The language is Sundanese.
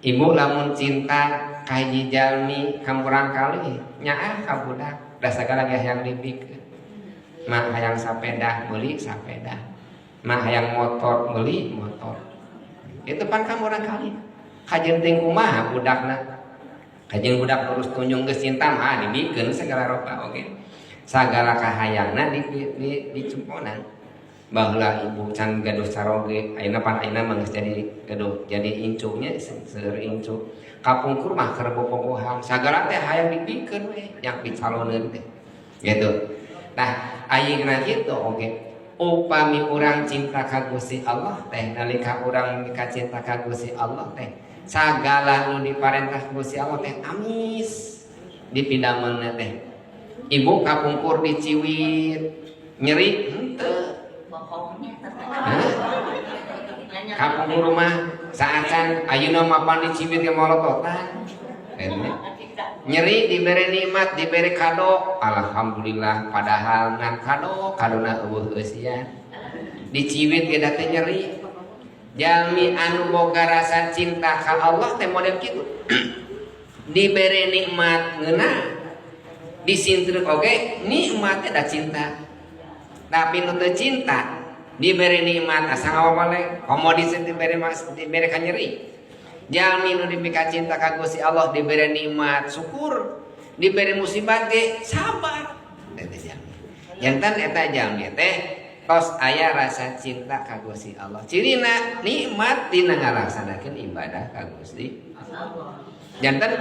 Ibu lamun cinta ka hiji jalmi ka murangkalih, nyaah ka budak da sagala ge hayang dibikeun. Mah hayang sapeda, meuli sapeda. Mah hayang motor, meuli motor. Itu pan ka murangkalih. Kajeun teuing kumaha budakna? Kajeun budak lurus tunjung geus cinta mah dibikeun segala rupa oge. Sagala kahayangna di dicumponan. Baheula ibu can gaduh caroge, ayeuna pan ayeuna mah geus jadi gaduh, jadi incunya, seueur incu. Kapungkur mah keur bobogohan, sagala teh hayang dibikeun we, yang dicaloneun teh. Gitu. Nah, ayeuna kitu oge. Upami urang cinta ka Gusti Allah teh, nalika urang mika cinta ka Gusti Allah teh, sagala nu diparentah Gusti Allah teh amis dipidamelna teh. Ibu kapungkur diciwit nyeri henteu. Bohongnya. Hah? Kapungkur mah saacan, ayeuna mah pan diciwit ge molototan. Ini. Nyeri dibere nikmat, dibere kado, alhamdulillah, padahal ngan kado, kadona euweuh eusian. Diciwit ge da teh nyeri. Jalmi anu boga rasa cinta ka Allah teh model kitu. Dibere nikmat ngeunah, disintreuk oge nikmat da cinta. Tapi nu teu cinta dibere nikmat asa ngawamale, komo dibere mas dibere ka nyeri. Jalmi nu dipika cinta ka Gusti Allah dibere nikmat syukur, dibere musibah ge sabar. Eta jalmi. Janten eta jalmi teh tos aya rasa cinta ka Gusti Allah. Cirina nikmat dina ngalaksanakeun ibadah ka Gusti. Janten